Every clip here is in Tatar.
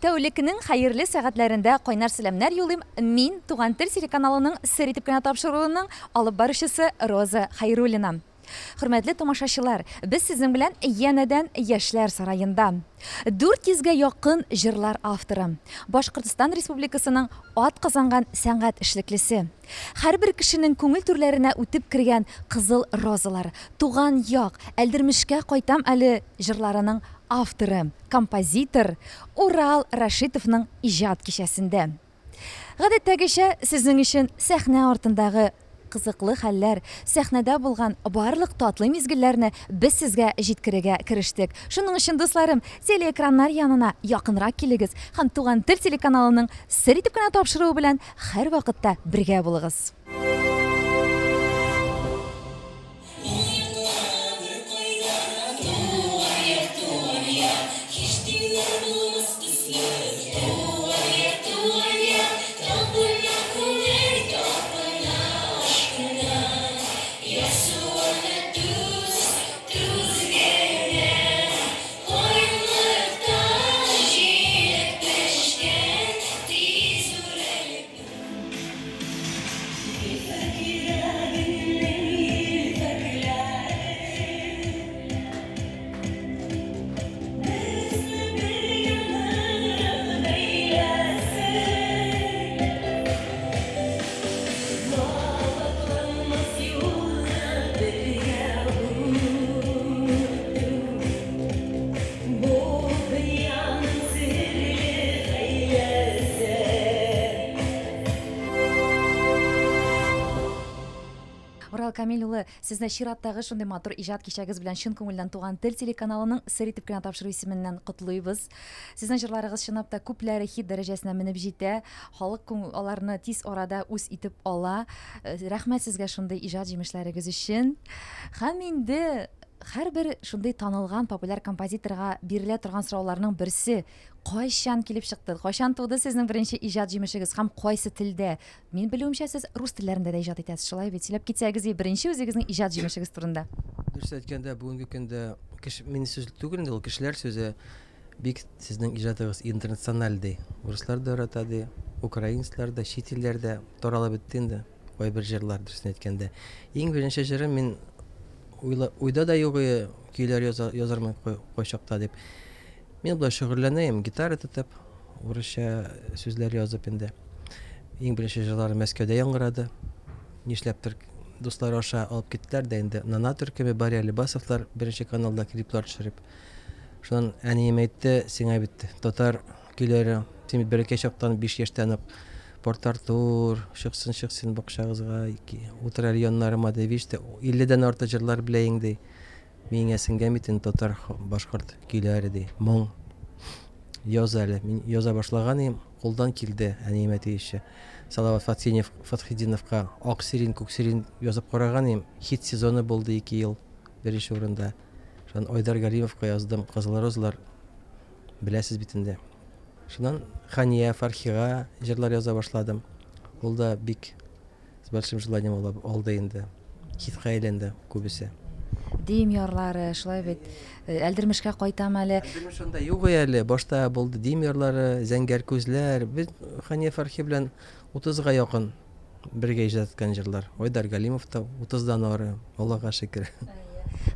Тәүлекнең хәерле сәгатьләрендә кайнар сәламнәр юлыйм. Мин Туган тел телеканалының Сер итеп кенә тапшыруының алып баручысы Роза Хәйруллина. Хөрмәтле тамашачылар, без сезнең белән янәдән Яшьләр сараенда. 400 гә якын җырлар авторы, Башкортстан Республикасының атказанган сәнгать эшлеклесе, һәрбер кешенең күңел түрләренә үтеп кергән Кызыл розалар, Туган як, Әлдермешкә кайтам әле җырларының авторы, композитор Урал Рәшитовның иҗат кичәсендә. Гадәттәгечә, сезнең өчен сәхнә артындагы кызыклы хәлләр, сәхнәдә булган барлык татлы мизгелләрне без сезгә җиткерергә керештек. Шуның өчен, дусларым, телеэкраннар янына якынрак килегез һәм Туган тел телеканалының Сер итеп кенә тапшыруы белән һәрвакытта бергә булыгыз. Урал Камил улы, сезне чираттагы шундый матур иҗат кичәгез белән чын күңелдән Туган тел телеканалының Сер итеп кенә тапшыру исеменнән котлыйбыз. Сезнең җырларыгыз чынлап та күпләре хит дәрәҗәсенә менеп җитә. Халык аларны тиз арада үз итеп ала. Э, рәхмәт сезгә шундый иҗат җимешләрегез өчен. Һәм инде һәрбер шундый танылган популяр композиторга бирелә торган сорауларның берсе кайчан килеп чыкты? Кайчан туды сезнең беренче иҗат җимешегез һәм кайсы телдә? Мин белүемчә, сез рус телләрендә дә иҗат итәсез, шулай бит? Сөйләп китсәгез, беренче үзегезнең иҗат җимешегез турында. Дөрес әйткәндә, бүгенге көндә кеше, мин сүз түгел инде ул, кешеләр сүзе бик сезнең иҗатыгыз интернациональ ди. Урыслар да ярата ди, украинецлар да, чит илләр дә таралып бетте инде кайбер җырлар, дөресен әйткәндә. Иң беренче җырым мин уйла, уйда да юк көйләр яза, язармын кайчакта дип. Мин болай шөгыльләнәем, гитара тотып, урысча сүзләр язып инде. Иң беренче җырларым Мәскәүдә яңгырады. Нишләптер дуслар аша алып киттеләр дә инде. Нана төркеме, Бари Алибасовлар беренче каналда клиплар төшереп. Шуннан әнием әйтте, сиңа бит татар көйләре, син бит бәләкәй чактан, 5 яшьтән үк Порт Артур, чыксын, чыксын бакчагызга, утыр әле яннарыма ди, вич, 50-дән артык җырлар беләең ди. Миңа сеңгән бит инде татар, башкорт көйләре ди. Моң. Яз әле. Мин яза башлаган идем, кулдан килде, әнием әтиече. Салават Фатхинев, Фатхетдиновка Ак сирин, күк сирин язып караган идем. Хит сезоны булды ике ел беренче урында. Шуннан Айдар Галимовка яздым, Кызыл розалар. Беләсез бит инде. Шуннан Хания Фархига җырлар яза башладым. Ул да бик С большим желанием алды инде. Хитка әйләнде күбесе. Дим ярлары, шулай бит. Э, Әлдермешкә кайтам әле. Әлдермеш анда юк әле. Башта булды Дим ярлары, Зәңгәр күзләр. Без Хания Фәрхи белән 30-га якын бергә иҗат иткән җырлар. Айдар Галимов та 30-дан ары, Аллага шөкер.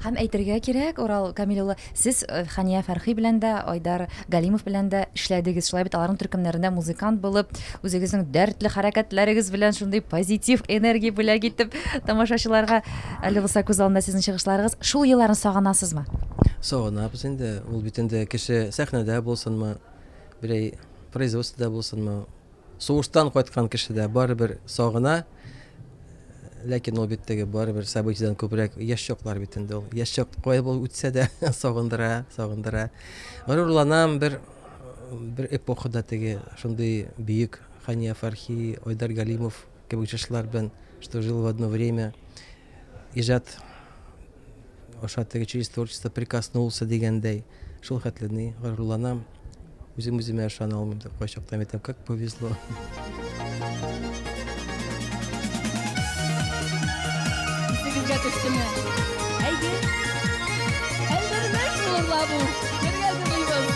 Һәм әйтергә кирәк, Урал Камил улы, сез э, Хания Фәрхи белән дә, Айдар Галимов белән дә эшләдегез. Шулай бит, аларның төркемнәрендә музыкант булып, үзегезнең дәртле хәрәкәтләрегез белән шундый позитив энергия бүләк итеп тамашачыларга әле булса күз алдында сезнең чыгышларыгыз. Шул елларны сагынасызмы? Сагынабыз инде. Ул бит инде кеше сәхнәдә булсынмы, берәй производствода булсынмы, Сугыштан кайткан кеше дә барыбер сагына. Ләкин ул бит теге барыбер событиедән күбрәк яшь чаклар бит инде ул. Яшь чак кая булып үтсә дә сагындыра, сагындыра. Горурланам бер бер эпохада теге шундый бөек Хания Фархи, Айдар Галимов кебек җырчылар белән, что жил в одно время. Иҗат аша теге через творчество прикоснулся дигәндәй, шул хәтле ни горурланам. Үзем үземә ышана алмыйм, кайчакта әйтәм, как повезло. Исегезгә төштеме? Әйе. Әлдермеш булыр ла бу. Бергә җырлыйбыз.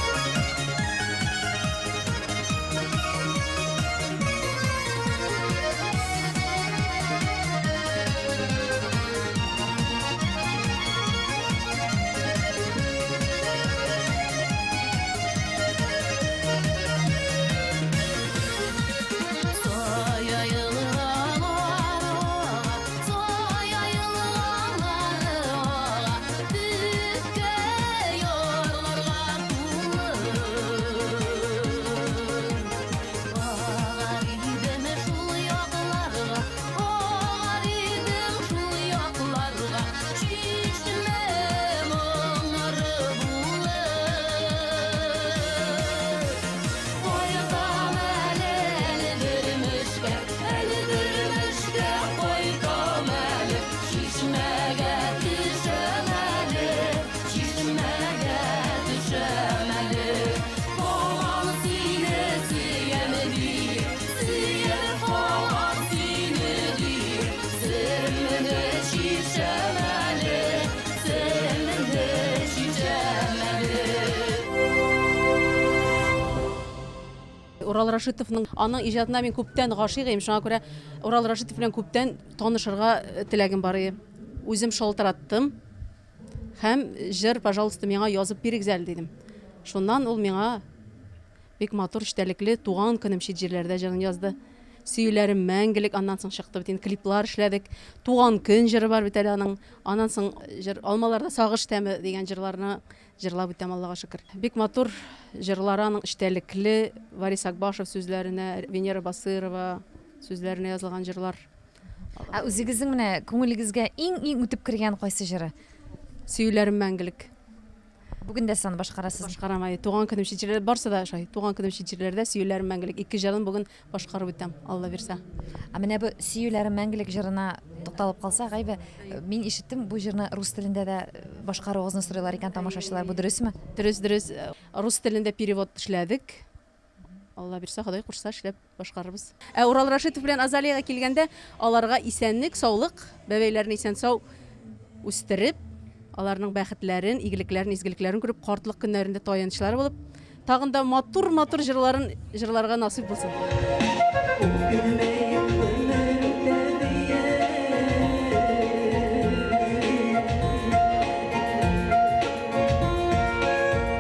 Урал Рашитовның, аның иҗатына мин күптән гашыйк идем, шуңа күрә Урал Рашитов белән күптән танышырга теләгем бар иде. Үзем шалтыраттым һәм җыр, пожалуйста, миңа язып бирегез әле, дидем. Шуннан ул миңа бик матур, эчтәлекле Туган көнем чит җирләрдә җырын язды. Сөюләрем мәңгелек аннан соң чыкты бит инде, клиплар эшләдек. Туган көн җыры бар бит әле аның. Аннан соң җыр Алмаларда сагыш тәме дигән җырларны җырлап үтәм, Аллага шөкер. Бик матур җырлары аның, эчтәлекле, Варис Акбашев сүзләренә, Венера Басырова сүзләренә язылган җырлар. Ә үзегезнең менә күңелегезгә иң-иң үтеп кергән кайсы җыры? Сөюләрем мәңгелек. Бүген дә сез аны башкарасыз? Башкарам, әйе. Туган көнем чит җирләрдә, барсы да ошый. Туган көнем чит җирләрдә, сөюләрем мәңгелек. Ике җырын бүген башкарып үтәм, Алла бирсә. Ә менә бу Сөюләрем мәңгелек җырына тукталып калсак, әйбә, мин ишеттем, бу җырны рус телендә дә башкаруыгызны сорыйлар икән тамашачылар. Бу дөресме? Дөрес, дөрес. Рус телендә перевод эшләдек. Алла бирсә, Ходай кушса, эшләп башкарырбыз. Ә Урал Рашитов белән Азалиягә килгәндә, аларга исәнлек, саулык, бәбәйләрен исән-сау үстереп, аларның бәхетләрен, игелекләрен, изгелекләрен күреп, картлык көннәрендә таянычлары булып, тагын да матур-матур җырларын җырларга насыйп булсын.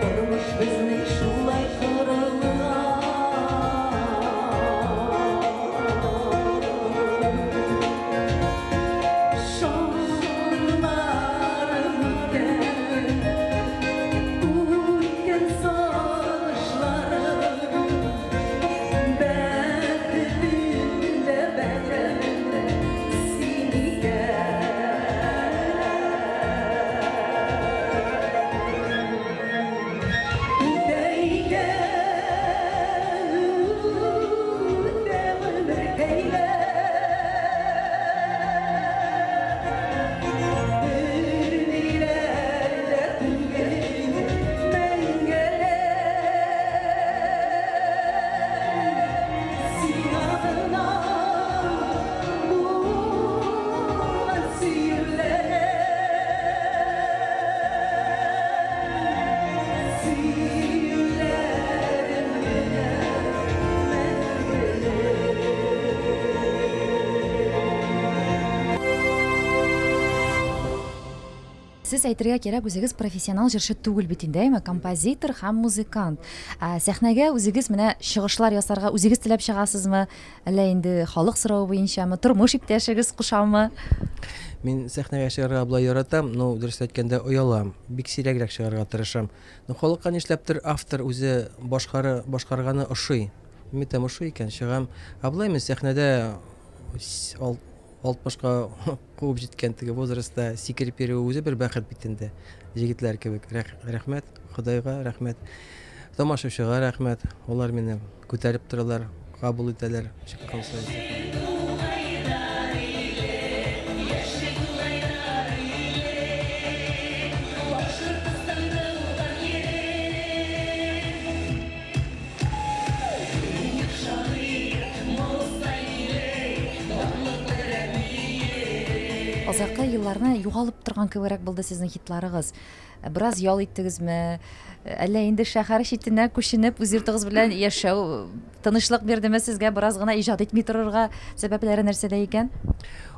Тормыш безнең шулай корылган. Шауларым үткән, үткән сагышларым, бәхетем дә бәхет син икән. Үтә икән, үтә гомеркәйләр. Берниләр дә түгел мәңгелек. Сиңа гына булган сөюләрем, сөюләрем генә мәңгелек. Сез, әйтергә кирәк, үзегез профессионал җырчы түгел бит инде, әйме? Композитор һәм музыкант. Ә сәхнәгә үзегез менә чыгышлар ясарга үзегез теләп чыгасызмы? Әллә инде халык соравы буенчамы, тормыш иптәшегез кушамы? Мин сәхнәгә чыгарга болай яратам, но дөрес әйткәндә оялам. Бик сирәгрәк чыгарга тырышам. Но халыкка нишләптер автор үзе башкары, башкарганы ошый. Мин әйтәм, ошый икән, чыгам. Ә болай мин сәхнәдә 60-ка куып җиткән теге возрастта сикереп йөрү үзе бер бәхет бит инде. Егетләр кебек. Рәхмәт Ходайга, рәхмәт. Тамашачыга рәхмәт. Алар мине күтәреп торалар, кабул итәләр чыккан саен. Азаккы елларны югалып торган кебегрәк булды сезнең хитларыгыз. Бераз ял иттегезме? Әллә инде шәһәр читенә күченеп, үз йортыгыз белән яшәү тынычлык бирдеме сезгә бераз гына иҗат итми торырга? Сәбәпләре нәрсәдә икән?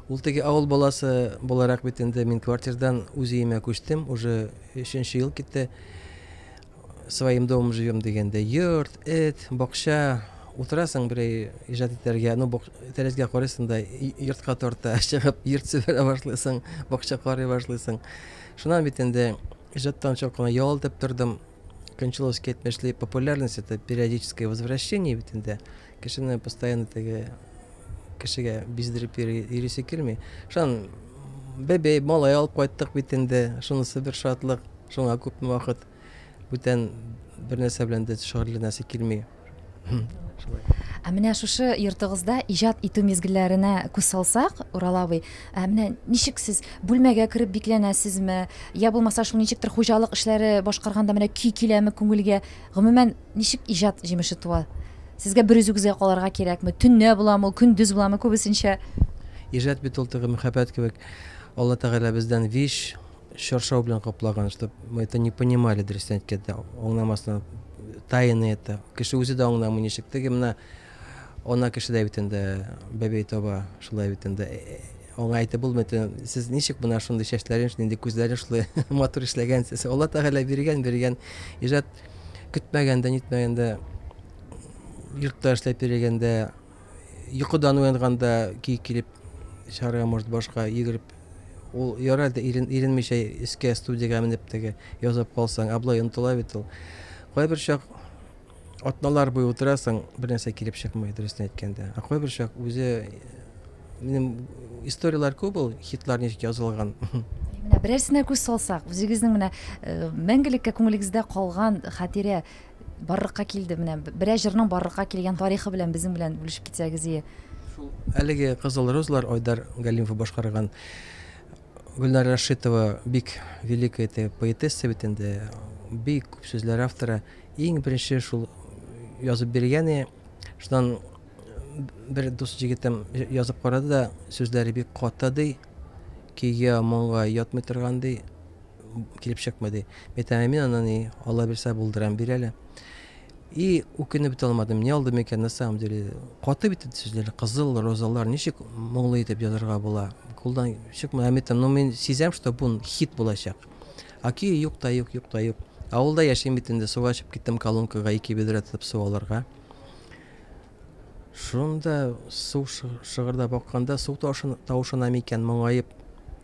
Ул теге авыл баласы буларак бит инде мин квартирдан үз өемә күчтем, уже өченче ел китте. Своим домом живем дигәндә, йорт, эт, бакча, утырасың берәй иҗат итәргә, ну, тәрәзгә карыйсың да, йортка тарта, чыгып йорт себерә башлыйсың, бакча карый башлыйсың. Шуннан бит инде иҗаттан чак кына ял итеп тордым. Кончаловский әйтмешли, популярность это периодическое возвращение бит инде. Кешене постоянно теге кешегә биздереп йөрисе килми. Шуннан бәбәй, малай алып кайттык бит инде. Шунысы бер шатлык. Шуңа күпме вакыт бүтән бер нәрсә белән дә шөгыльләнәсе килми. Шулай. Ә менә шушы йортыгызда иҗат итү мизгелләренә күз салсак, Урал абый, ә менә ничек сез бүлмәгә кереп бикләнәсезме? Я булмаса шул ничектер хуҗалык эшләре башкарганда менә көй киләме күңелгә? Гомумән, ничек иҗат җимеше туа? Сезгә бер үзегезгә калырга кирәкме? Төнлә буламы, көндез буламы күбесенчә? Иҗат бит ул теге мәхәббәт кебек. Алла Тәгалә бездән вич Чаршау белән каплаган, чтобы мы это не понимали, дөресен әйткәндә, аңламасына тайны это. Кеше үзе дә аңламый ничек. Теге менә ана кеше дә бит инде бәбәй таба, шулай бит инде. Аңа әйтеп булмый, сез ничек менә шундый чәчләрен, шундый күзләрен шулай матур эшләгәнсез. Алла Тәгалә биргән, биргән. Иҗат көтмәгәндә, нитмәгәндә йортта эшләп йөргәндә, йокыдан уянганда көй килеп чыгарга может башка йөгереп ул ярар да иренмичә өскә студиягә менеп теге язып калсаң, ә болай онытыла бит ул. Кайбер чак атналар буе утырасың, бер нәрсә килеп чыкмый, дөресен әйткәндә. Ә кайбер чак үзе минем историяләр күп ул, хитлар ничек язылган. Менә берәрсенә күз салсак, үзегезнең менә мәңгелеккә күңелегездә калган хатирә барлыкка килде. Менә берәр җырның барлыкка килгән тарихы белән безнең белән бүлешеп китсәгез ие. Шул әлеге Кызыл розалар Айдар Галимов башкарган. Гөлнара Рашитова бик великая это поэтесса бит инде, бик күп сүзләр авторы. Иң беренче шул язып биргәне, шуннан бер дус җегетем язып карады да, сүзләре бик каты ди, көйгә, моңга ятмый торган ди, килеп чыкмый ди. Мин әйтәм, мин аны ни, Алла бирсә булдырам, бир әле. И үкенеп бетә алмадым, не алдым икән, на самом деле. Каты бит инде сүзләре, кызыл розалар, ничек моңлы итеп язарга була. Кулдан чыкмый, ә мин ну мин сизәм, что бу хит булачак. А көе юк та юк, юк та юк. Авылда яшим бит инде, суга чыгып киттем колонкага ике бедра тотып су алырга. Шунда су шыгырдап акканда су тавышына микән моңаеп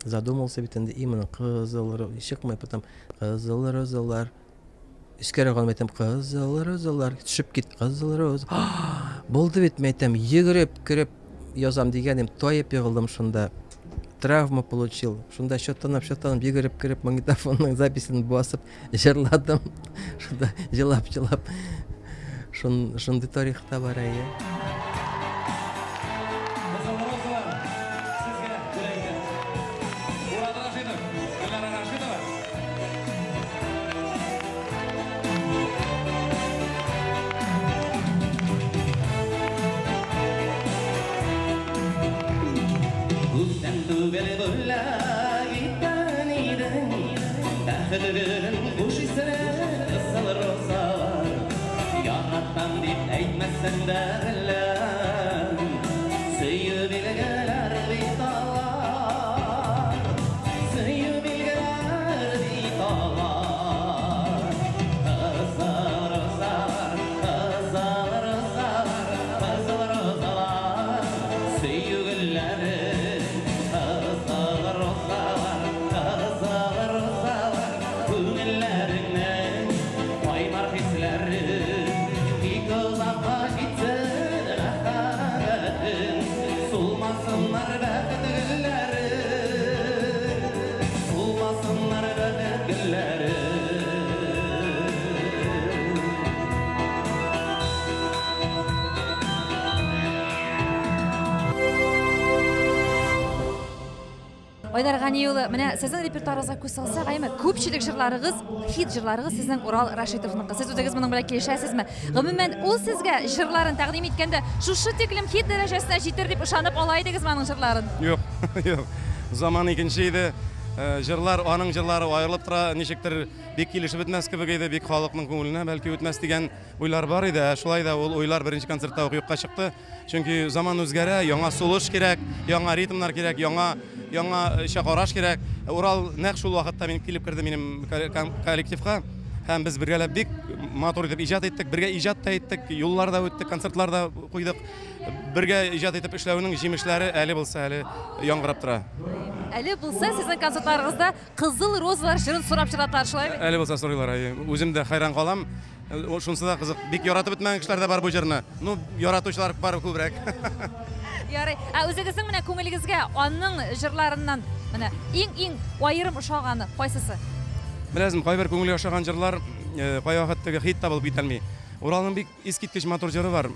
задумался бит инде, именно кызыл чыкмый, потом кызыл розалар. Өскәрәк алып әйтәм, кызыл розалар, төшеп кит, кызыл роза. Булды бит, мин әйтәм, йөгереп кереп язам дигәнем, таеп егылдым шунда. Травма получил. Шунда чатанып, чатанып, йөгереп кереп, магнитофонның записен басып, җырладым. Шунда җылап, җылап. Шундый тарих та бар әйе. Кызыл розалар сезгә бүләк итә. Урал Рашитов, Гөлнара Рашитова. Күптән түгел бүләк иткән идең бәхет гөлен, хуш исле кызыл розалар. Яратам дип әйтмәсәң дә беләм, сөю билгеләр бит алар, сөю билгеләр бит алар. Кызыл розалар, кызыл розалар, кызыл розалар, сөю гөлләре. Кызыл розалар, кызыл розалар, күңелләреңнең кайнар хисләре. Бик озакка җитсен мәхәббәтең, сулмасыннар бәхет гөлләре, сулмасыннар бәхет гөлләре. Айдар Гани улы, менә сезнең репертуарыгызга күз салсак, әйме, күпчелек җырларыгыз, хит җырларыгыз сезнең Урал Рашитовныкы. Сез үзегез моның белән килешәсезме? Гомумән, ул сезгә җырларын тәкъдим иткәндә, шушы тиклем хит дәрәҗәсенә җитер дип ышанып ала идегезме аның җырларын? Юк, юк. Заман икенче иде. Җырлар, аның җырлары аерылып тора, ничектер бик килешеп бетмәс кебек иде, бик халыкның күңеленә бәлки үтмәс дигән уйлар бар иде. Ә шулай да ул уйлар беренче концертта ук юкка чыкты. Чөнки заман үзгәрә, яңа сулыш кирәк, яңа ритмнар кирәк, яңа яңача караш кирәк. Урал нәкъ шул вакытта мин килеп керде минем коллективка. Һәм без бергәләп бик матур итеп иҗат иттек, бергә иҗат та иттек, юллар да үттек, концертлар да куйдык. Бергә иҗат итеп эшләүнең җимешләре әле булса әле яңгырап тора. Әле булса сезнең концертларыгызда Кызыл розалар җырын сорап чыгаталар, шулай бит? Әле булса сорыйлар, әйе. Үзем дә хәйран калам. Шунысы да кызык, бик яратып бетмәгән кешеләр дә бар бу җырны. Ну, яратучылар бар күбрәк. Ярый. Ә үзегезнең менә күңелегезгә аның җырларыннан менә иң-иң аерым ошаганы кайсысы? Беләсезме, кайбер күңелгә ошаган җырлар кайвакыт теге хит та булып китә алмый. Уралның бик искиткеч матур җыры бар,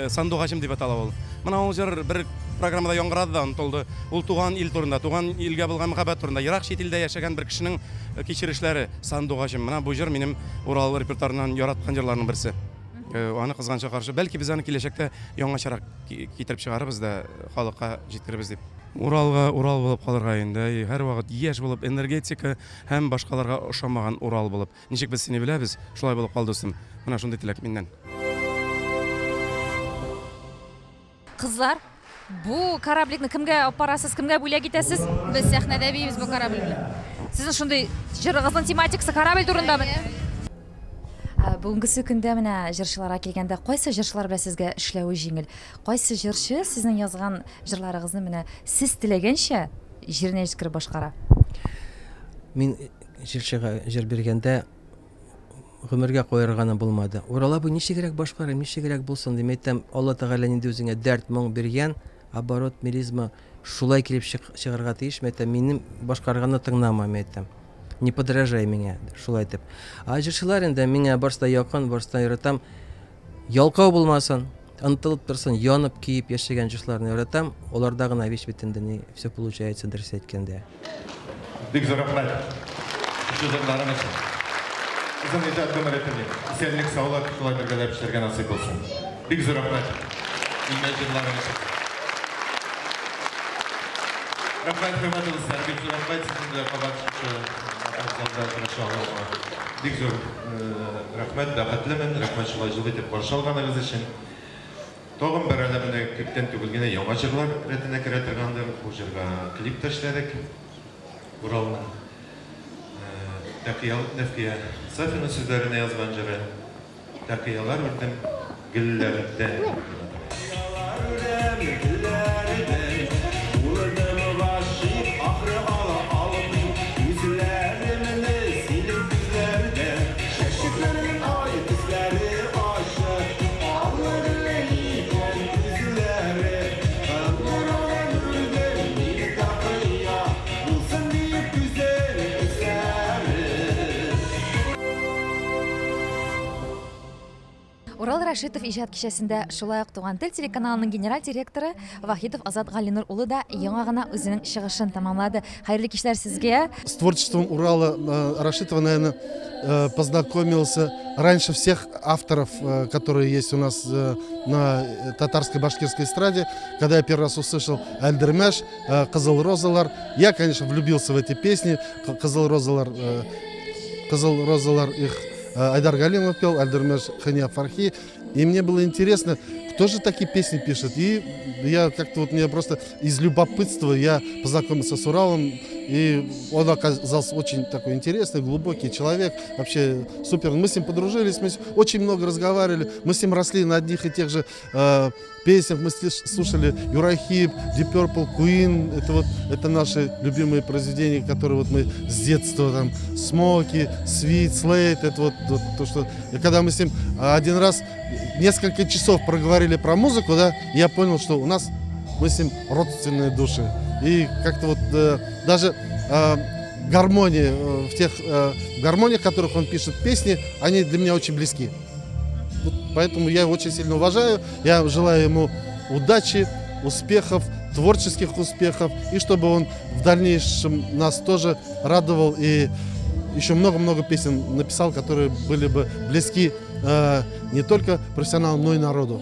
Сандугачым дип атала ул. Менә ул җыр бер программада яңгырады да онытылды. Ул туган ил турында, туган илгә булган мәхәббәт турында, ерак чит илдә яшәгән бер кешенең кичерешләре Сандугачым. Менә бу җыр минем Урал репертуарыннан яраткан җырларның берсе. Аны кызганычка каршы, бәлки без аны киләчәктә яңачарак китереп чыгарырбыз да халыкка җиткерербез дип. Уралга Урал булып калырга инде. Әй, һәрвакыт яшь булып, энергетика һәм башкаларга ошамаган Урал булып. Ничек без сине беләбез, шулай булып кал, дустым. Менә шундый теләк миннән. Кызлар, бу корабликны кемгә алып барасыз, кемгә бүләк итәсез? Без сәхнәдә биибез бу корабль белән. Сезнең шундый җырыгызның тематикасы корабль турындамы? Бүгенгесе көндә менә җырчыларга килгәндә, кайсы җырчылар белән сезгә эшләве җиңел? Кайсы җырчы сезнең язган җырларыгызны менә сез теләгәнчә җиренә җиткереп башкара? Мин җырчыга җыр биргәндә гомергә куярганы булмады. Урал абый ничегрәк башкарыйм, ничегрәк булсын дим. Әйтәм, Алла Тәгалә нинди үзеңә дәрт, моң биргән, оборот, мелизма шулай килеп чыгарга тиеш. Мин әйтәм, минем башкарганны тыңлама, мин әйтәм. Не подражай миңа, шулай итеп. А җырчылар инде миңа барысы да якын, барысы да яратам. Ялкау булмасын, ынтылып торсын, янып, көеп яшәгән җырчыларны яратам. Аларда гына вещь бит инде не все получается, дөрес әйткәндә. Бик зур рәхмәт. Шушы җырларың өчен. Озын иҗат гомере телим. Исәнлек, саулык, шулай бергәләп эшләргә насыйп булсын. Бик зур рәхмәт. Илмәй җырларың өчен. Рәхмәт, хөрмәтле дуслар, бик зур рәхмәт сезнең белән кабат шушы залда очраша алуыма. Бик зур рәхмәт, бәхетлемен, рәхмәт шулай җылы итеп каршы алганыгыз өчен. Тагын бер әле менә күптән түгел генә яңа җырлар рәтенә керә торгандыр. Бу җырга клип та эшләдек. Уралның Тәкыя Нәфкия Сафина сүзләренә язган җыры Тәкыялар үрдем гөлләрдән. Тәкыялар үрдем гөлләрдән, булдым гашыйк, ахры ала алмыйм. Күзләремне синең күзләрдән, чәчәкләрнең ай төсләре ачык. Аллы-гөлле икән күзләре, кыңгыраудан үрдем мин тәкыя, булсын диеп күзең төсләре. Урал Рашитов иҗат кичәсендә шулай ук Туган тел телеканалының генераль директоры Вахитов Азат Галинур улы да яңа гына үзенең чыгышын тәмамлады. Хәерле кичләр сезгә. С творчеством Урала Рашитова, наверное, познакомился раньше всех авторов, которые есть у нас на татарской башкирской эстраде. Когда я первый раз услышал Әлдермеш, Кызыл Розалар, я, конечно, влюбился в эти песни. Кызыл Розалар, Кызыл Розалар их Айдар Галимов пел, Әлдермеш Хания Фархи. И мне было интересно, кто же такие песни пишет. И я как-то вот, мне просто из любопытства я познакомился с Уралом. И он оказался очень такой интересный, глубокий человек. Вообще супер. Мы с ним подружились, мы очень много разговаривали. Мы с ним росли на одних и тех же песнях. Мы слушали Uriah Heep, Deep Purple, Queen. Это наши любимые произведения, которые мы с детства, там, Smokie, Sweet, Slade. Это вот то, что... И когда мы с ним один раз несколько часов проговорили про музыку, да, я понял, что у нас мы с ним родственные души. И как-то даже гармонии, в тех гармониях, в которых он пишет песни, они для меня очень близки. Поэтому я его очень сильно уважаю. Я желаю ему удачи, успехов, творческих успехов, и чтобы он в дальнейшем нас тоже радовал и еще много-много песен написал, которые были бы близки не только профессионалам, но и народу.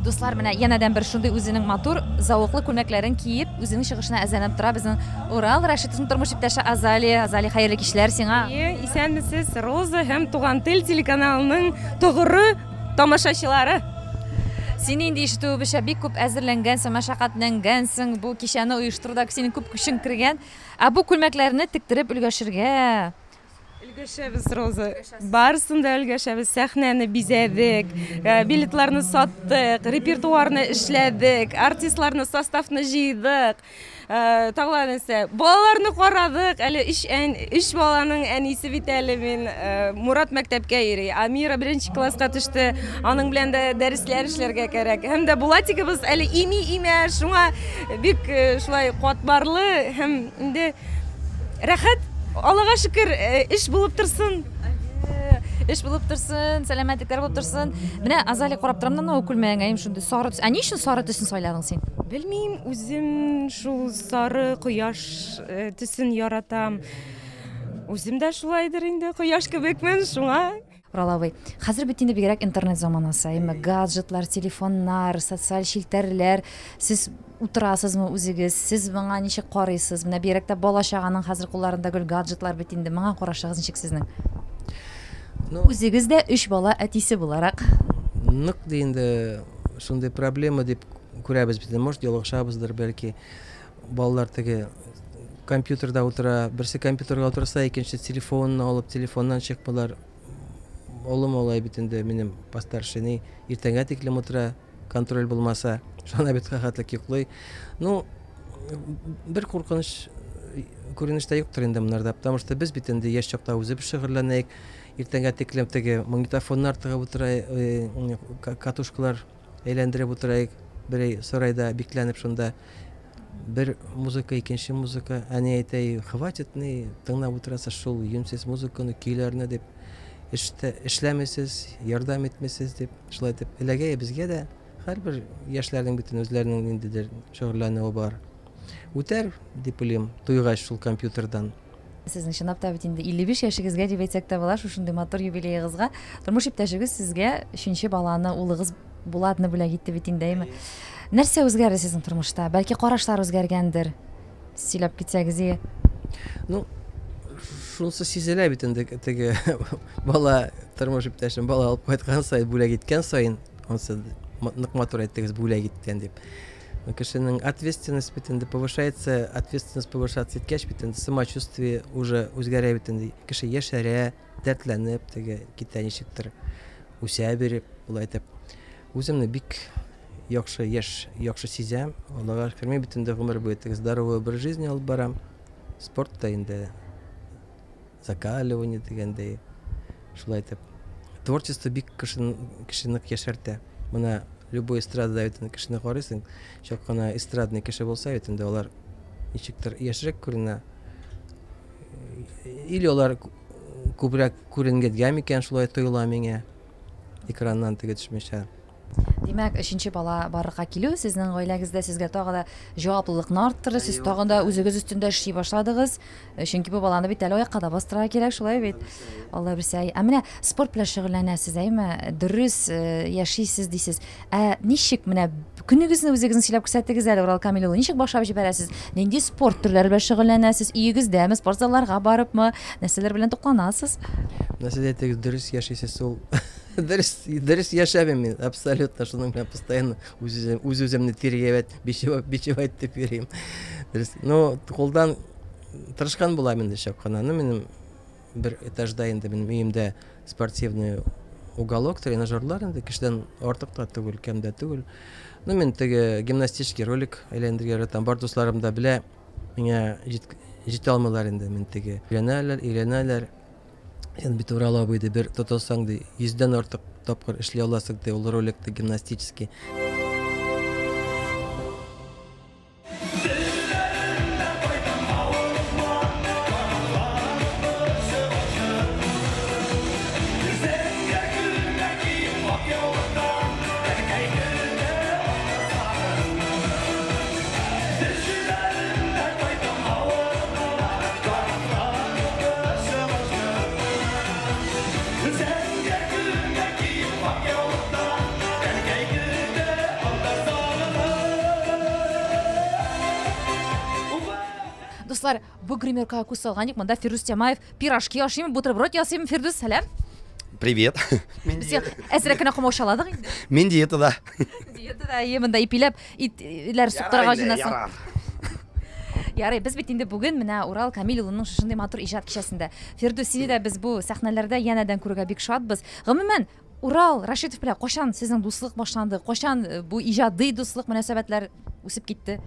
Дуслар, менә янәдән бер шундый үзенең матур, зәвыклы күлмәкләрен киеп, үзенең чыгышына әзерләнеп тора безнең Урал Рашитовның тормыш иптәше Азалия. Азалия, хәерле кичләр сиңа. Әйе, исәнмесез, Роза һәм Туган тел телеканалының тугры тамашачылары. Син инде ишетүебезчә бик күп әзерләнгәнсең, мәшәкатьләнгәнсең, бу кичәне оештыруда синең күп көчең кергән. Ә бу күлмәкләрне тектереп өлгәшергә. Өлгәшәбез, Роза. Барысын да өлгәшәбез. Сәхнәне бизәдек, э, билетларны саттык, репертуарны эшләдек, артистларны составны җыйдык. Э, тагы нәрсә? Балаларны карадык. Әле өч ән, өч баланың әнисе бит әле мин. Э, Мурат мәктәпкә йөри. Амира беренче класска төште. Аның белән дә дәресләр эшләргә кирәк. Һәм дә Булатигыбыз әле ими имә, шуңа бик э, шулай катмарлы һәм инде рәхәт. Аллага шөкер, э, эш булып торсын. Эш булып торсын, сәламәтлекләр булып торсын. Менә Азалия карап торам да мынау күлмәгеңә, им шундый сары төс. Ә ни өчен сары төсен сайладың син? Белмим, үзем шул сары кояш э, төсен яратам. Үзем дә шулайдыр инде, кояш кебекмен, шуңа. Урал абый, хәзер бит инде бигрәк интернет заманасы, әйме, гаджетлар, телефоннар, социаль челтәрләр. Сез утырасызмы үзегез? Сез моңа ничек карыйсыз? Менә бигрәк тә бала-чаганың хәзер кулларында гел гаджетлар бит инде. Моңа карашыгыз ничек сезнең? Ну, Үзегез дә өч бала әтисе буларак. Нык ди инде шундый проблема дип күрәбез бит. Может, ялгышабыздыр, бәлки. Балалар теге компьютерда утыра, берсе компьютерга утырса, икенче телефонын алып, телефоннан чыкмыйлар. Олы малай бит инде минем постарше, иртәнгә тиклем утыра, контроль булмаса, шуңа бит хәтлек йоклый. Ну, бер куркыныч күренеш тә юктыр инде монарда, потому что без бит инде яшь чакта үзебез шөгыльләнәйек, иртәнгә тиклем теге магнитофоннар тыгып утыра, катушкалар әйләндереп утырайык, берәй сарайда бикләнеп шунда бер музыка, икенче музыка. Әни әйтә, хватит ни, тыңлап утырасыз шул юньсез музыканы, көйләрне дип, эштә эшләмисез, ярдәм итмисез дип, шулай итеп эләгә безгә дә. Һәрбер яшьләрнең бөтен үзләренең ниндидер шөгыльләнүе бар. Үтәр дип уйлыйм, туйгач шул компьютердан. Сезнең чынлап та бит инде 55 яшегезгә дип әйтсәк тә була, шушындый матур юбилеегызга тормыш иптәшегез сезгә өченче баланы, улыгыз Булатны бүләк итте бит инде, әйме? Нәрсә үзгәрде сезнең тормышта? Бәлки карашлар үзгәргәндер? Сөйләп китсәгез ие. Ну, шунысы сизелә бит инде теге бала тормыш иптәшем бала алып кайткан саен, бүләк иткән саен, анысы нык матур әйттегез, бүләк иткән дип. Кешенең ответственность бит инде повышается, ответственность повышаться иткәч бит инде самочувствие уже үзгәрә бит инде. Кеше яшәрә, дәртләнеп теге китә ничектер, үсә биреп, болай итеп. Үземне бик яхшы яшь, яхшы сизәм. Аллага шөкер, мин бит инде гомер буе теге здоровый образ жизни алып барам. Спорт та инде закаливание дигәндәй, шулай итеп. Творчество бик кешене, кеше нык яшәртә. Менә любой эстрадада бит инде кешене карыйсың, чак кына эстрадный кеше булса бит инде алар ничектер яшьрәк күренә. Или алар күбрәк күренгәнгә микән шулай тоела миңа, экраннан теге төшмичә. Димәк, өченче бала барлыкка килү сезнең гаиләгездә сезгә тагы да җаваплылыкны арттырды, сез тагын да үзегез өстендә эшли башладыгыз. Чөнки бу баланы бит әле аякка да бастырырга кирәк, шулай бит? Алла бирсә. Ә менә спорт белән шөгыльләнәсез, әйме? Дөрес яшисез дисез. Ә ничек менә көнегезне үзегезнең сөйләп күрсәтегез әле, Урал Камил улы, ничек башлап җибәрәсез? Нинди спорт төрләре белән шөгыльләнәсез? Өегездәме, спорт залларга барыпмы? Нәрсәләр белән тукланасыз? Менә сез әйтегез, дөрес яшисез ул. Дөрес, дөрес яшәмим мин, абсолютно, шуның белән постоянно үз үземне тиргәп, бичевать итеп йөрим. Дөрес. Ну, кулдан тырышкан булам инде чак кына. Ну, минем бер этажда инде минем өемдә спортивный уголок, тренажерлар инде кешедән артык та түгел, кем дә түгел. Ну, мин теге гимнастический ролик әйләндерергә яратам. Бар дусларым да белә, миңа җитә алмыйлар инде, мин теге өйрәнәләр, өйрәнәләр. Син бит Урал абый ди, бер тотылсаң ди, йөздән артык тапкыр эшли аласың ди, ул роликты гимнастический. Дуслар, бу гримеркага күз салган идек, монда Фирдүс Тямаев пирожки ашыйм, бутерброд ясыйм. Фирдүс, сәлам. Привет. Без әзрәк кенә комаучаладык инде. Мин диетада. Диетада, әйе, монда ипиләп итләр суктырырга җыенасың. Ярый, без бит инде бүген менә Урал Камил улының шушындый матур иҗат кичәсендә. Фирдүс, сине дә без бу сәхнәләрдә янәдән күрергә бик шатбыз. Гомумән, Урал Рашитов белән кайчан сезнең дуслык башланды? Кайчан э, бу иҗади дуслык мөнәсәбәтләр үсеп китте?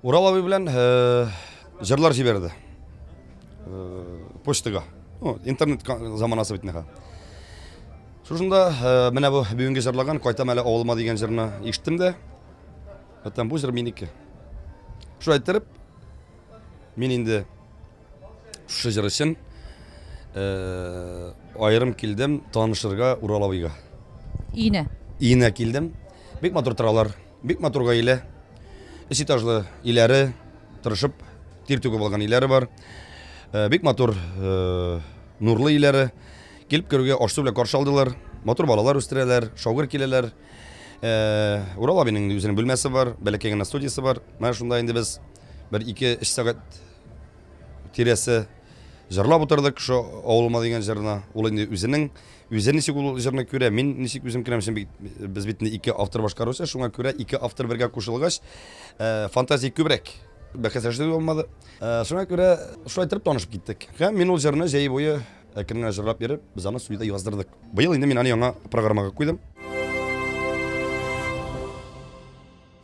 Урал абый белән э, җырлар җибәрде. Э, почтага. Ну, интернет заманасы бит инде. Шушында э, менә бу бүгенге җырлаган Кайтам әле авылыма дигән җырны ишеттем дә. Әйтәм, бу җыр минеке. Шулай иттереп, мин инде шушы җыр өчен э, аерым килдем танышырга Урал абыйга. Өенә. Өенә килдем. Бик матур торалар, бик матур гаилә. Өч этажлы өйләре, тырышып тир түгеп алган өйләре бар. Э, бик матур э, нурлы өйләре. Килеп керүгә аш-су белән каршы алдылар. Матур балалар үстерәләр, шаугыр киләләр. Э, Урал абиның үзенең бүлмәсе бар, бәләкәй генә студиясе бар. Менә шунда инде без бер ике-өч сәгать тирәсе җырлап утырдык шушы авылыма дигән җырына. Ул инде үзенең үзе ничек ул җырны күрә, мин ничек үзем күрәм, чөнки без бит инде ике автор башкаручы, шуңа күрә ике автор бергә кушылгач, э, фантазия күбрәк. Бәхәсләшү булмады. Э, шуңа күрә шулай итеп танышып киттек. Һәм мин ул җырны җәй буе әкрен генә җырлап йөреп, без аны студиядә яздырдык. Быел инде мин аны яңа программага куйдым.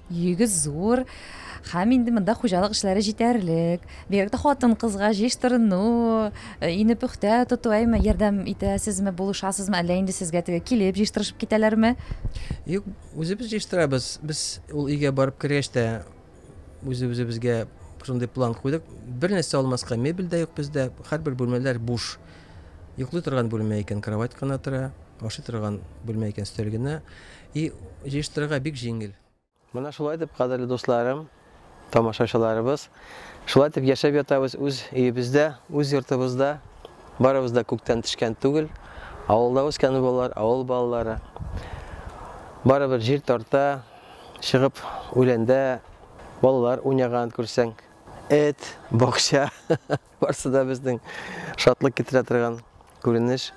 Йөге зур. Һәм инде монда хуҗалык эшләре җитәрлек. Бигрәк тә хатын-кызга җыештырыну, э, өйне пөхтә тоту, әйме, ярдәм итәсезме, булышасызмы, әллә инде сезгә теге килеп җыештырышып китәләрме? Юк, үзебез җыештырабыз. Без ул өйгә барып кергәч тә үзе-үзебезгә шундый план куйдык. Бер нәрсә алмаска, мебель дә юк бездә, һәрбер бүлмәләр буш. Йоклый торган бүлмә икән, кровать кына тора, ашый торган бүлмә икән, өстәл генә. И җыештырырга бик җиңел. Менә шулай итеп, кадерле дусларым, тамашачыларыбыз, шулай итеп яшәп ятабыз үз өебездә, үз йортыбызда. Барыбыз да күктән төшкән түгел. Авылда үскән балалар, авыл балалары. Барыбер җир тарта, чыгып үләндә балалар уйнаган күрсәң, эт, бакча, барсы да безнең шатлык китерә торган күренеш.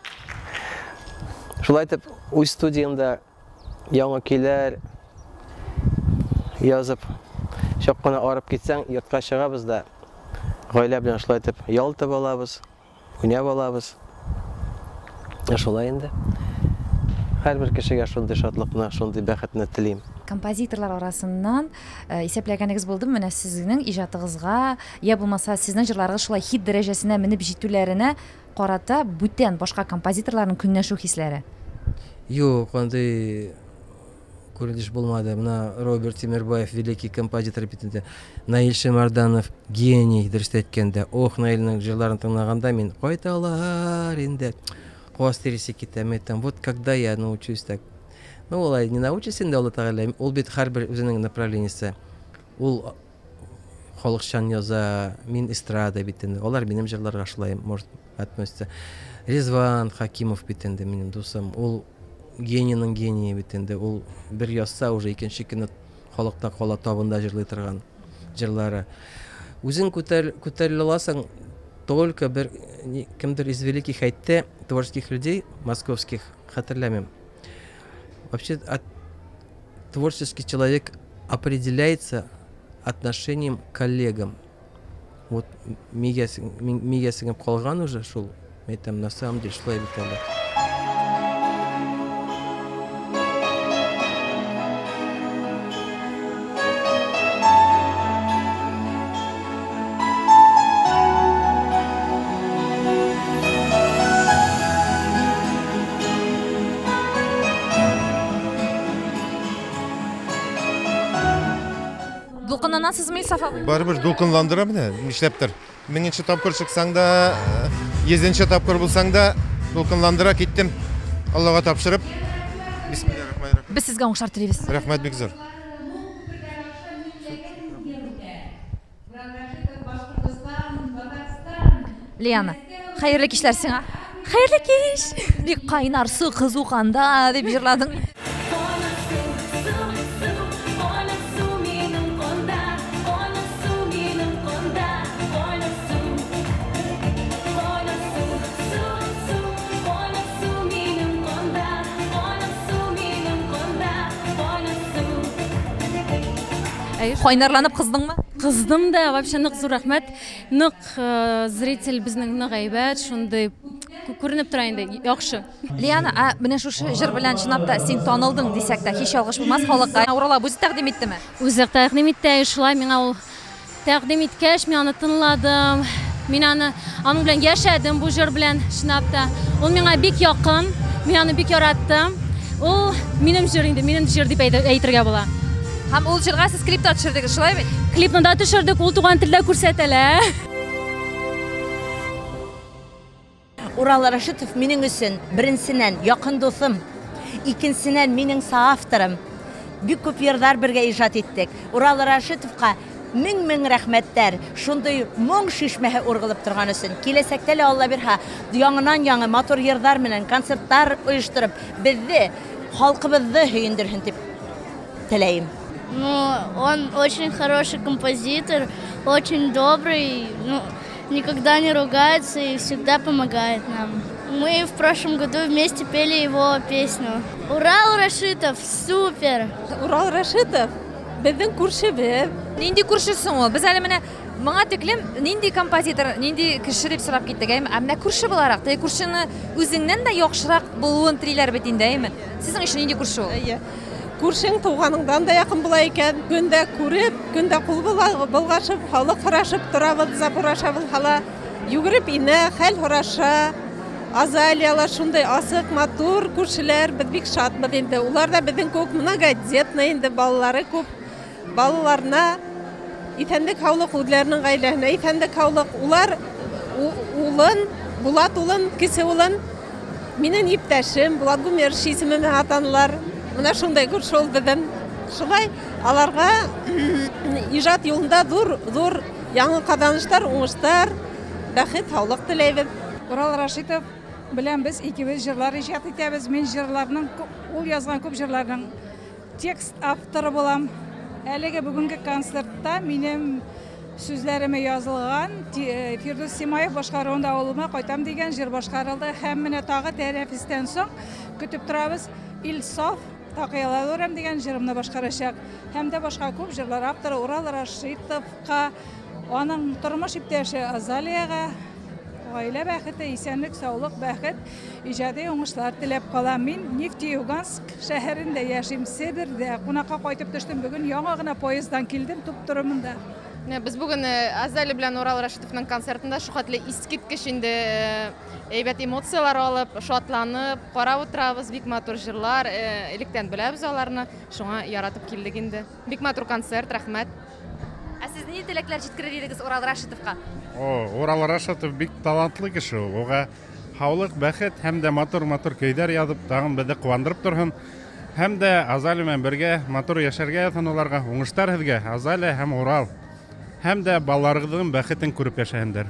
Шулай итеп, үз студиямдә яңа көйләр язып, чак кына арып китсәң, йортка чыгабыз да, гаилә белән шулай итеп ял итеп алабыз, уйнап алабыз. Ә шулай инде. Һәрбер кешегә шундый шатлыкны, шундый бәхетне телим. Композиторлар арасыннан э, исәпләгәнегез булдымы менә сезнең иҗатыгызга, я булмаса сезнең җырларыгыз шулай хит дәрәҗәсенә менеп җитүләренә карата бүтән башка композиторларның көнләшү хисләре? Юк, андый күренеш булмады. Менә Роберт Тимербаев, великий композитор бит инде. Наил Шемарданов, гений, дөрес әйткәндә. Ох, Наилнең җырларын тыңлаганда мин кайталар инде. Каз тиресе китә, мин әйтәм, вот когда я научусь так. Ну, алай не научишься инде, Алла Тәгалә. Ул бит һәрбер үзенең направлениесе. Ул халыкчан яза, мин эстрада бит инде. Алар минем җырларга шулай, может, относятся. Резван Хакимов бит инде минем дусым. Ул генийның гение бит инде. Ул бер язса, уже икенче көне халыкта кала табында җырлый торган җырлары. Үзең күтәр, күтәрелә аласың только бер кемдер из великих әйтте, творческих людей, московских, хәтерләмим. Вообще от, творческий человек определяется отношением к коллегам. Вот мигә, мигә сеңеп калган уже шул. Әйтәм, на самом деле шулай бит әле. Дулкынланасызмы, Илсаф абый? Барыбер дулкынландыра менә, нишләптер. Меңенче тапкыр чыксаң да, йөзенче тапкыр булсаң да, дулкынландыра киттем. Аллага тапшырып. Бисмиллахир-рахманир-рахим. Без сезгә уңышлар телибез. Рәхмәт бик зур. Лиана, хәерле кичләр сиңа. Хәерле кич. Бик кайнар су кызу канда дип җырладың. Кайнарланып кыздыңмы? Кыздым да, вообще нык зур рәхмәт. Нык э, зритель безнең нык әйбәт, шундый күренеп тора инде, яхшы. Лиана, ә менә шушы җыр белән чынлап та син танылдың дисәк тә, һич ялгыш булмас халыкка. Урал абый үзе тәкъдим иттеме? Үзе тәкъдим итте, шулай миңа ул тәкъдим иткәч, мин аны тыңладым. Мин аны аның белән яшәдем бу җыр белән, чынлап та. Ул миңа бик якын, мин аны бик яраттым. Ул минем җыр инде, минем җыр дип әйтергә була. Һәм ул җырга сез клип та төшердегез, шулай бит? Клипны да төшердек, ул туган телдә күрсәтелә. Урал Рашитов минем өчен беренченнән якын дусым, икенченнән минем соавторым. Бик күп йырлар бергә иҗат иттек. Урал Рашитовка мең-мең рәхмәтләр, шундый моң чишмәһе ургылып торган өчен. Киләчәктә лә Алла бирһә, яңынан-яңы матур йырлар менән концертлар оештырып, безне, халкыбызны һөендерһен дип теләйем. Ну, он очень хороший композитор, очень добрый, ну, никогда не ругается и всегда помогает нам. Мы в прошлом году вместе пели его песню. Урал Рашитов, супер! Урал Рашитов безнең күршебез. Нинди күрше соң ул? Без әле менә моңа тиклем нинди композитор, нинди кеше дип сорап киттек, әйме? Ә менә күрше буларак, теге күршене үзеңнән дә яхшырак булуын телиләр бит инде, әйме? Сезнең өчен нинди күрше ул? Әйе. Күршең туганыңдан да якын була икән. Көн дә күреп, көн дә кул болгашып, халык һорашып торабыз, забор аша булһа Йөгереп инә, хәл һораша. Азалиялар шундый асык, матур күршеләр, без бик шатбыз инде. Улар да безнең күк многодетный инде, балалары күп. Балаларына иҫәнлек һаулык, үзләренең гаиләһенә иҫәнлек һаулык. Улар улын, Булат улын, кесе улын, минең иптәшем Булат Гумерович исеме белән атанылар. Менә шундай күрше ул безнең. Шулай аларга ижат юлында зур, зур яңа казанышлар, уңышлар, бәхет, һаулык теләйбез. Урал Рашитов белән без икебез җырлар иҗат итәбез. Мин җырларның, ул язган күп җырларның текст авторы булам. Әлеге бүгенге концертта минем сүзләремә язылган Фирдүс Симаев башкаруында авылыма кайтам дигән җыр башкарылды. Һәм менә тагы тәнәфестән соң көтеп торабыз. Илсаф Такыялар үрәм дигән җырымны башкарачак. Һәм дә башка күп җырлар авторы Урал Рашитовка, аның тормыш иптәше Азалиягә гаилә бәхете, исәнлек, саулык, бәхет, иҗади уңышлар теләп калам. Мин Нефтеюганск шәһәрендә яшим, Себердә. Кунакка кайтып төштем бүген, яңа гына поезддан килдем, туп-туры монда. Менә без бүген Азалия белән Урал Рашитовның концертында шулхәтле искиткеч инде әйбәт эмоцияләр алып, шатланып, карап утырабыз. Бик матур җырлар, электән беләбез аларны, шуңа яратып килдек инде. Бик матур концерт, рәхмәт. Ә сез нинди теләкләр җиткерер идегез Урал Рашитовка? О, Урал Рашитов бик талантлы кеше ул. Уга һаулык, бәхет һәм дә матур-матур көйләр язып, тагын безне куандырып торһын. Һәм дә Азалия белән бергә матур яшәргә язсын аларга. Уңышлар һеҙгә, Азалия һәм Урал. Һәм дә балаларыгыҙҙың бәхетен күреп яшәһендәр.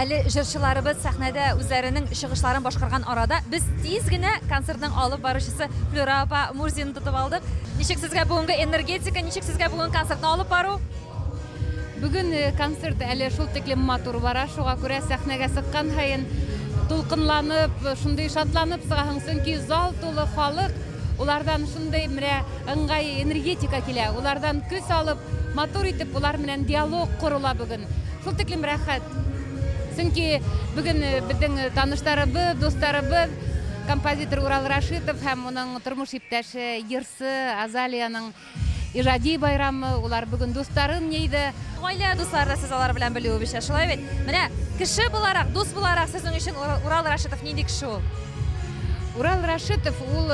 Әле җырчыларыбыз сәхнәдә үзләренең чыгышларын башкарган арада без тиз генә концертның алып баручысы Флюра апа Мурзинны тотып алдык. Ничек сезгә бүгенге энергетика, ничек сезгә бүген концертны алып бару? Бүген концерт әле шул тиклем матур бара, шуңа күрә сәхнәгә сыккан һайын тулкынланып, шундый шатланып сыгаһың, чөнки зал тулы халык, улардан шундый менә ыңгай энергетика килә, улардан көс алып, матур итеп улар белән диалог корыла бүген. Шул тиклем рәхәт. Чөнки бүген безнең танышларыбыз, дусларыбыз, композитор Урал Рашитов һәм уның тормыш иптәше йырсы Азалияның ижади байрамы, улар бүген дусларын йыйды. Гаилә дуслары да сез алар белән белүебезчә, шулай бит? Менә кеше буларак, дус буларак сезнең өчен Урал Рашитов нинди кеше ул? Урал Рашитов ул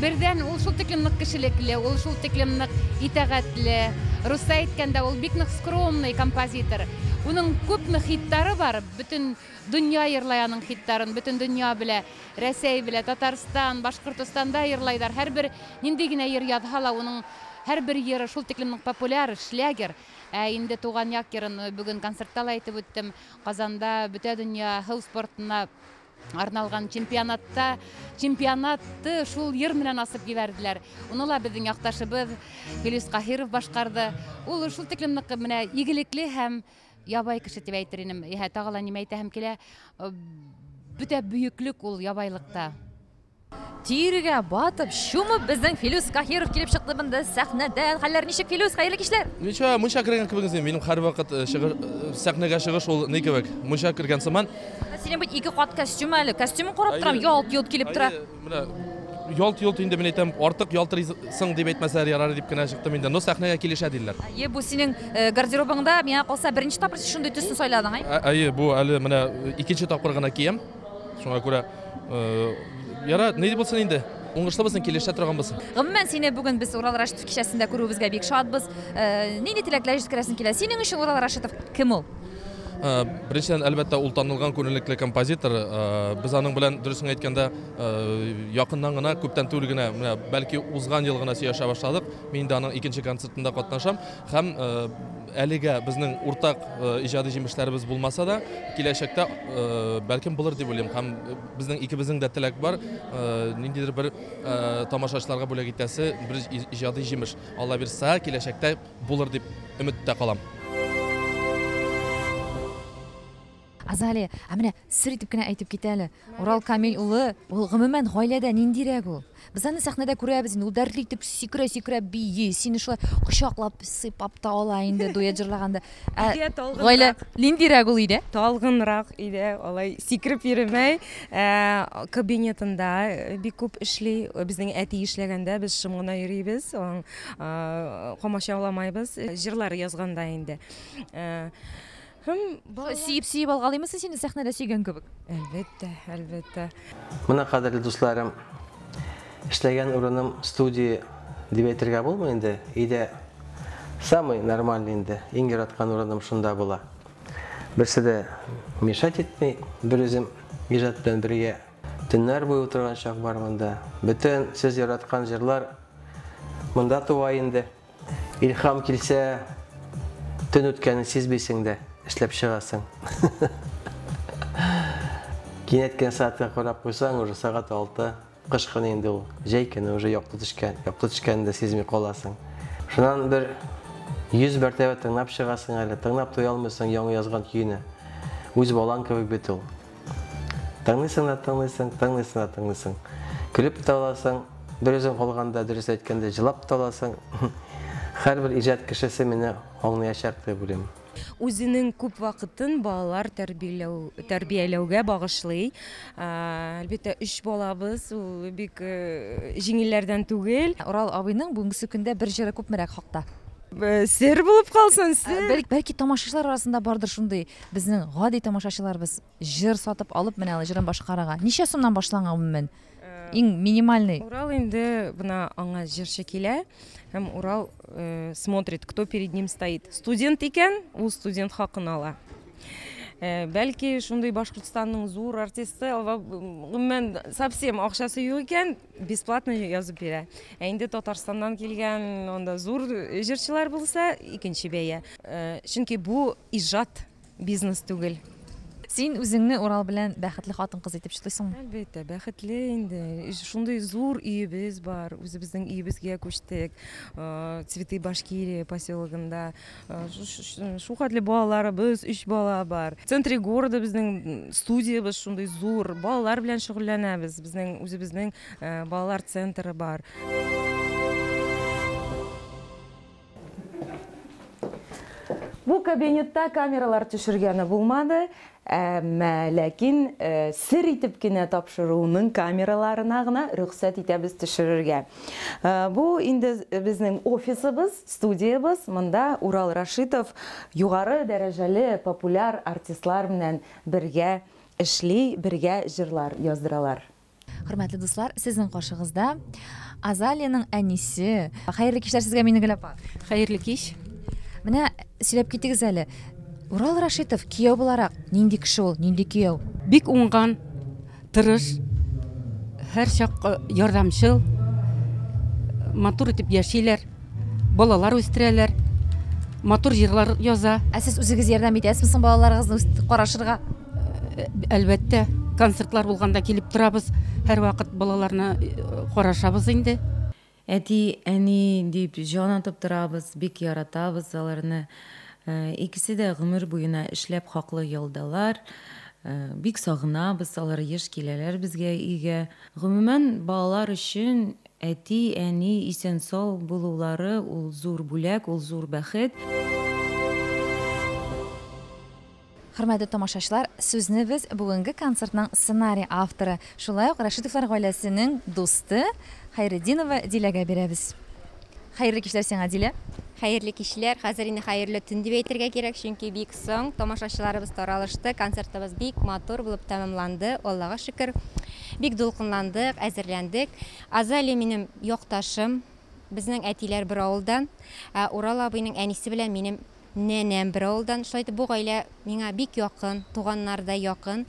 бердән ул шул тиклем нык кешелекле, ул шул тиклем нык итагатьле. Русча әйткәндә ул бик нык скромный композитор. Уның күпме хитлары бар, бөтен дөнья йырлай аның хитларын, бөтен дөнья белә, Рәсәй белә, Татарстан, Башкортостанда йырлайлар. Һәрбер нинди генә йыр язһа ла, уның һәрбер йыры шул тиклем нык популяр, шлягер. Ә инде туган як йырын бүген концертта ла әйтеп үттем. Казанда бөтә дөнья һыу спортына арналган чемпионатта чемпионатты шул йыр менән асып җибәрделәр. Уны ла безнең якташыбыз Филүс Каһиров башкарды. Ул шул тиклем нык менә игелекле һәм ябай кеше дип әйтер инем. Иһә, тагы ла нимә әйтәһем килә? Бөтә бөеклек ул ябайлыкта. Тиргә батып, чумып безнең Филүс Каһиров килеп чыкты монда сәхнәдән. Хәлләр ничек, Филүс? Хәерле кичләр. Ничә, мунча кергән кебек инде. Минем һәрвакыт э, чыгыш, э, сәхнәгә чыгыш ул ни кебек? Мунча кергән сыман. Синең бит ике кат костюм әле. Костюмын карап торам, ялт-йолт килеп тора. Менә ялт-йолт инде мин әйтәм, артык ялтырыйсың дип әйтмәсәләр ярар дип кенә чыктым инде. Но сәхнәгә килешә диделәр. Әйе, бу синең э, гардеробыңда миңа калса беренче тапкыр син шундый төсне сайладың, әй? Әйе, бу әле менә икенче тапкыр гына киям. Шуңа күрә яра, ни булсын инде. Уңышлы булсын, килешә торган булсын. Гомумән, сине бүген без Урал Рашитов кичәсендә күрүебезгә бик шатбыз. Нинди теләкләр җиткерәсең килә? Синең өчен Урал Рашитов кем ул? Беренчедән, әлбәттә, ул танылган күренекле композитор. Без аның белән, дөресен әйткәндә, якыннан гына, күптән түгел генә, менә бәлки узган ел гына сөйләшә башладык. Мин инде аның икенче концертында катнашам. Һәм әлегә безнең уртак иҗади җимешләребез булмаса да, киләчәктә бәлкем булыр дип уйлыйм. Һәм безнең икебезнең дә теләк бар, ниндидер бер тамашачыларга бүләк итәсе бер иҗади җимеш. Алла бирса, киләчәктә булыр дип өметтә калам. Азалия, ә менә сер итеп кенә әйтеп кит әле. Урал Камил улы, ул гомумән гаиләдә ниндирәк ул? Без аны сәхнәдә күрәбез инде, ул дәртле итеп сикерә-сикерә бии, сине шулай кочаклап, сыйпап та ала инде дуэт җырлаганда. Ә Өйдә талгынрак. гаилә ниндирәк ул өйдә? Талгынрак өйдә, алай сикереп йөремәй. Ә, кабинетында бик күп эшли. Безнең әти эшләгәндә без шым гына йөрибез, аның комачауламайбыз. Җырлар язганда инде. Һәм балалар... Сөеп-сөеп алгалыймы соң сине сәхнәдә сөйгән кебек? Әлбәттә, әлбәттә. Менә, кадерле дусларым, эшләгән урыным студия дип әйтергә булмый инде. Өйдә самый нормальный инде, иң яраткан урыным шунда була. Берсе дә мешать итми, бер үзем иҗат белән бергә төннәр буе утырган чак бар монда. Бөтен сез яраткан җырлар монда туа инде. Илһам килсә, төн үткәнен сизмисең дә, эшләп чыгасың. Кинәт кенә сәгатькә карап куйсаң, уже сәгать 6. Кыш көне инде ул. Җәй көне уже якты төшкән. Якты төшкәнен дә сизми каласың. Шуннан бер 100 мәртәбә тыңлап чыгасың әле. Тыңлап туя алмыйсың яңа язган көйне. Үз балаң кебек бит ул. Тыңлыйсың да тыңлыйсың, тыңлыйсың да тыңлыйсың. Көлеп тә аласың, бер үзең калганда, дөрес әйткәндә, җылап та аласың. Һәрбер иҗат кешесе мине аңлаячак дип уйлыйм. Үзенең күп вакытын балалар тәрбияләү, тәрбияләүгә багышлый. Әлбәттә, өч балабыз, ул бик җиңелләрдән түгел. Урал абыйның бүгенгесе көндә бер җыры күпмерәк хакта? Сер булып калсын, сер. Бәлки тамашачылар арасында бардыр шундый безнең гади тамашачыларыбыз җыр сатып алып менә җырын башкарырга. Ничә сумнан башланган гомумән? Иң минимальный. Урал инде бына аңа җырчы килә һәм Урал э, смотрит, кто перед ним стоит. Студент икән, ул студент хакын ала. Э, бәлки шундый Башкортстанның зур артисты, гомумән совсем акчасы юк икән, бесплатно язып бирә. Ә инде Татарстаннан килгән анда зур җырчылар булса, икенче бәя. Э, чөнки бу иҗат бизнес түгел. Син үзеңне Урал белән бәхетле хатын-кыз итеп чытлыйсыңмы? Әлбәттә, бәхетле инде. Шундый зур өебез бар, үзебезнең өебезгә күчтек. Цветы Башкирия поселогында. Шул хәтле балаларыбыз, өч бала бар. В центре города безнең студиябез шундый зур. Балалар белән шөгыльләнәбез. Безнең үзебезнең балалар центры бар. Бу кабинетта камералар төшергәне булмады, әмма ләкин э, сер итеп кенә тапшыруның камераларына гына рөхсәт итәбез төшерергә. Э, бу инде безнең офисыбыз, студиябез. Монда Урал Рашитов югары дәрәҗәле популяр артистлар белән бергә эшли, бергә җырлар яздыралар. Хөрмәтле дуслар, сезнең каршыгызда Азалиянең әнисе. Хәерле кичләр сезгә, Минегөл апа. Хәерле кич. Менә сөйләп китегез әле. Урал Рашитов кияү буларак нинди кеше ул, нинди кияү? Бик уңган, тырыш, һәрчак э, ярдәмчел, матур итеп яшиләр, балалар үстерәләр, матур җырлар яза. Ә сез үзегез ярдәм итәсезме соң балаларыгызны карашырга? Әлбәттә, концертлар булганда килеп торабыз, һәрвакыт балаларны карашабыз инде. Әти, әни дип җан атып торабыз, бик яратабыз аларны. Икесе дә гомер буена эшләп хаклы ялдалар. Бик сагынабыз, алар еш киләләр безгә өйгә. Гомумән, балалар өчен әти, әни исән-сау булулары ул зур бүләк, ул зур бәхет. Хөрмәтле тамашачылар, сүзне без бүгенге концертның сценарий авторы, шулай ук Рәшитовлар гаиләсенең дусты Хәйретдинова Диләгә бирәбез. Хәерле кичләр сиңа, Дилә. Хәерле кичләр, хәзер инде хәерле төн дип әйтергә кирәк, чөнки бик соң, тамашачыларыбыз таралышты, концертыбыз бик матур булып тәмамланды, Аллага шөкер. Бик дулкынландык, әзерләндек. Азалия минем якташым, безнең әтиләр бер авылдан, ә Урал абыйның әнисе белән минем нәнәм бер авылдан. Шулай итеп, бу гаилә миңа бик якын, туганнардай якын.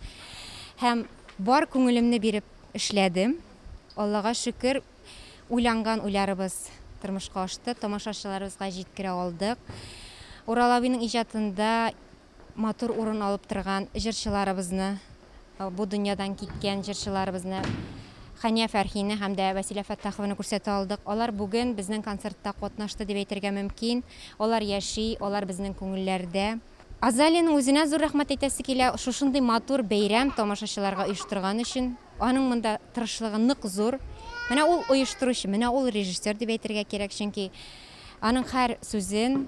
Һәм бар күңелемне биреп эшләдем. Аллага шөкер, Уйланган уйларыбыз тормышка ашты, тамашачыларыбызга җиткерә алдык. Урал абыйның иҗатында матур урын алып торган җырчыларыбызны, бу дөньядан киткән җырчыларыбызны, Хәния Фәрхине һәм дә Вәсилә Фәттахованы күрсәтә алдык. Алар бүген безнең концертта катнашты дип әйтергә мөмкин. Алар яши, алар безнең күңелләрдә. Азалиянең үзенә зур рәхмәт әйтәсе килә, шушындый матур бәйрәм тамашачыларга оештырган өчен. Аның монда тырышлыгы нык зур. Менә ул оештыручы, менә ул режиссер дип әйтергә кирәк, чөнки аның һәр сүзен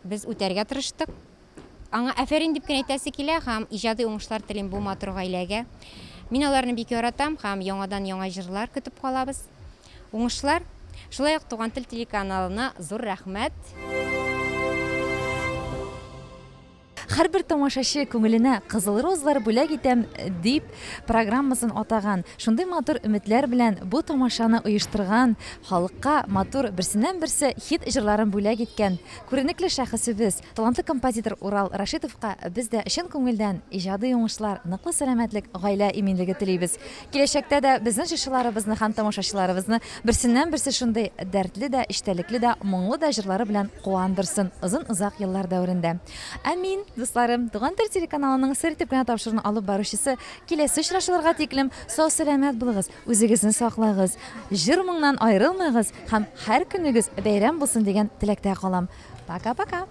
без үтәргә тырыштык. Аңа афәрин дип кенә әйтәсе килә һәм иҗади уңышлар телим бу матур гаиләгә. Мин аларны бик яратам һәм яңадан-яңа җырлар көтеп калабыз. Уңышлар! Шулай ук Туган тел телеканалына зур рәхмәт! Һәрбер тамашачы күңеленә кызыл розалар бүләк итәм, дип программасын атаган, шундый матур өметләр белән бу тамашаны оештырган, халыкка матур, берсеннән-берсе хит җырларын бүләк иткән күренекле шәхесебез, талантлы композитор Урал Рашитовка без дә чын күңелдән иҗади уңышлар, ныклы сәламәтлек, гаилә иминлеге телибез. Киләчәктә дә безнең җырчыларыбызны һәм тамашачыларыбызны берсеннән-берсе шундый дәртле дә, эчтәлекле дә, моңлы да җырлары белән куандырсын озын-озак еллар дәверендә. Ә мин, дусларым, Туган тел телеканалының Сер итеп кенә тапшыруын алып баручысы, киләсе очрашуларга тиклем сау-сәламәт булыгыз, үзегезне саклагыз, җыр-моңнан аерылмагыз һәм һәр көнегез бәйрәм булсын дигән теләктә калам. Пока-пока!